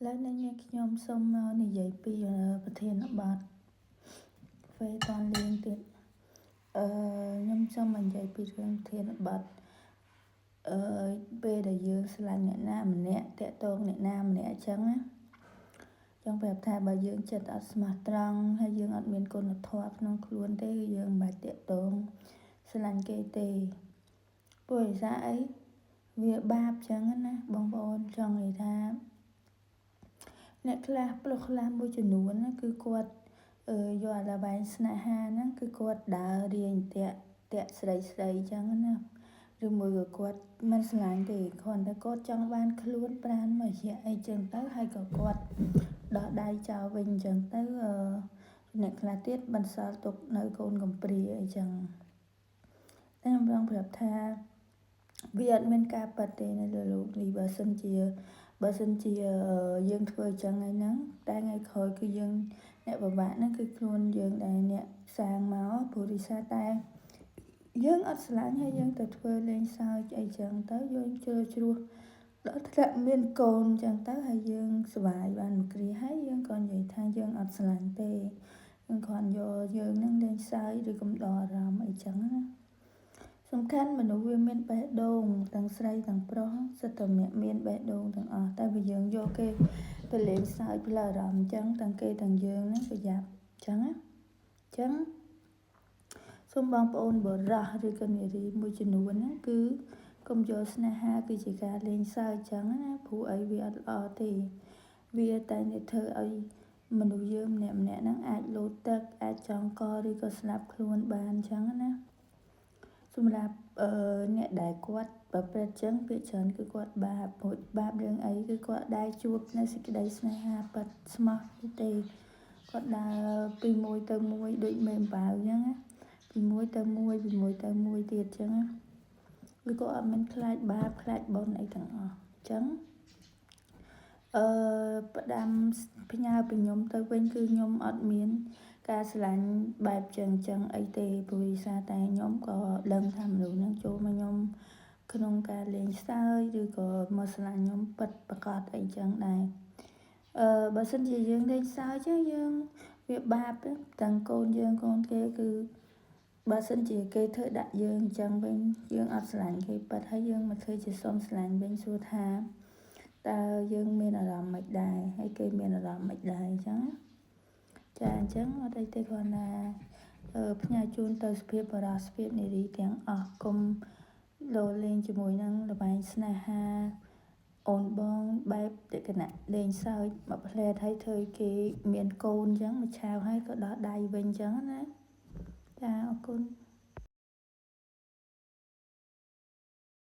ឥឡូវនេះនាងខ្ញុំសូមមកនិយាយពីប្រធានបទហ្វេតនលៀងទៀតអឺខ្ញុំសូមមកនិយាយពីរឿងប្រធានបទអឺពេលដែលយើងស្រឡាញ់អ្នកណាម្នាក់តាក់ទងអ្នកណាម្នាក់អញ្ចឹងណាចង់ប្រាប់ថាបើយើងចិត្តអត់ស្មោះត្រង់ហើយយើងអត់មានគុណធម៌ក្នុងខ្លួនទេយើងមិនបាច់តាក់ទងស្រឡាញ់គេទេព្រោះឯសារអីវាបាបចឹងណាបងប្អូនចង់និយាយថាអ្នកខ្លះប្រុសខ្លះមួយចំនួនណាគឺគាត់យកអាល្បែងស្នេហាហ្នឹងគឺគាត់ដើររាយតាក់តាក់ស្រីស្រីចឹងណាឬមួយក៏គាត់មិនស្រឡាញ់ទេគ្រាន់តែគាត់ចង់បានខ្លួនប្រានមួយរយៈអីចឹងទៅហើយក៏គាត់ដោះដៃចោលវិញចឹងទៅអ្នកខ្លះទៀតបន្សល់ទុកនៅកូនកំព្រាអីចឹងតែខ្ញុំចង់ប្រាប់ថាវាអត់មានការប៉ັດទេនៅលើលោកនេះបើសិនជាយើងធ្វើអញ្ចឹងហើយហ្នឹងតែថ្ងៃក្រោយគឺយើងអ្នកពិបាកហ្នឹងគឺខ្លួនយើងដែលអ្នកសាងមកព្រោះរិសាតែយើងអត់ស្រឡាញ់ហើយយើងទៅធ្វើលេងសើចអីចឹងទៅយើងជឿជ្រោះដល់ថ្នាក់មានកូនចឹងទៅហើយយើងសុបាយបានមួយគ្រាហើយយើងក៏និយាយថាយើងអត់ស្រឡាញ់ទេយើងគ្រាន់យកយើងនឹងលេងសើចឬកំដរអារម្មណ៍អីចឹងណាសំខាន់មនុស្សវាមានបេះដូងទាំងស្រីទាំងប្រុសសិតតែអ្នកមានបេះដូងទាំងអស់តែបើយើងយកគេទៅលេងសើចផ្លូវអារម្មណ៍អញ្ចឹងទាំងគេទាំងយើងហ្នឹងប្រយ័ត្នអញ្ចឹងណាអញ្ចឹងសូមបងប្អូនបរោះឬក៏នារីមួយចំនួនណាគឺកុំយកស្នេហាគឺជាការលេងសើចអញ្ចឹងណាព្រោះអីវាអត់ល្អទេវាតែងតែធ្វើឲ្យមនុស្សយើងម្នាក់ម្នាក់ហ្នឹងអាចលោតទឹកអាចចងកឬក៏ស្លាប់ខ្លួនបានអញ្ចឹងណាសម្រាប់អឺអ្នកដែលគាត់ប្រព្រឹត្តចឹងពាក្យច្រើនគឺគាត់បាបព្រោះបាបរឿងអីគឺគាត់ដែរជួបនៅសេចក្តីស្នេហាពិតស្មោះទេគាត់ដើរពីមួយទៅមួយដូចមេអំបៅចឹងណាពីមួយទៅមួយពីមួយទៅមួយទៀតចឹងណាឬក៏អត់មានខ្លាចបាបខ្លាចបុណ្យអីទាំងអស់អញ្ចឹងអឺផ្ដាំផ្ញើពីខ្ញុំទៅវិញគឺខ្ញុំអត់មានការស្រឡាញ់បែបចឹងចឹងអីទេព្រោះវិសាតែខ្ញុំក៏ដឹងថាមនុស្សហ្នឹងចូលមកខ្ញុំក្នុងការលេងសើចឬក៏មកស្រឡាញ់ខ្ញុំពិតប្រកបអីចឹងដែរអឺបើសិនជាយើងលេងសើចចឹងយើងវាបាបទាំងកូនយើងកូនគេគឺបើសិនជាគេធ្វើដាក់យើងអញ្ចឹងវិញយើងអត់ស្រឡាញ់គេប៉ិតហើយយើងមកធ្វើជាសុំស្រឡាញ់វិញសួរថាតើយើងមានអារម្មណ៍មិនដែរហើយគេមានអារម្មណ៍មិនដែរអញ្ចឹងចាអញ្ចឹងអត់អីទេគ្រាន់តែផ្ញើជូនទៅសុភាពបរោះសុភាពនារីទាំងអស់កុំលោលេងជាមួយនឹងល្បែងស្នេហាអូនបងបែបលក្ខណៈលេងសើចមួយផ្លែតហើយធ្វើគេមានកូនអញ្ចឹងមួយឆាវហើយក៏ដោះដៃវិញអញ្ចឹងណាចាអរគុណ។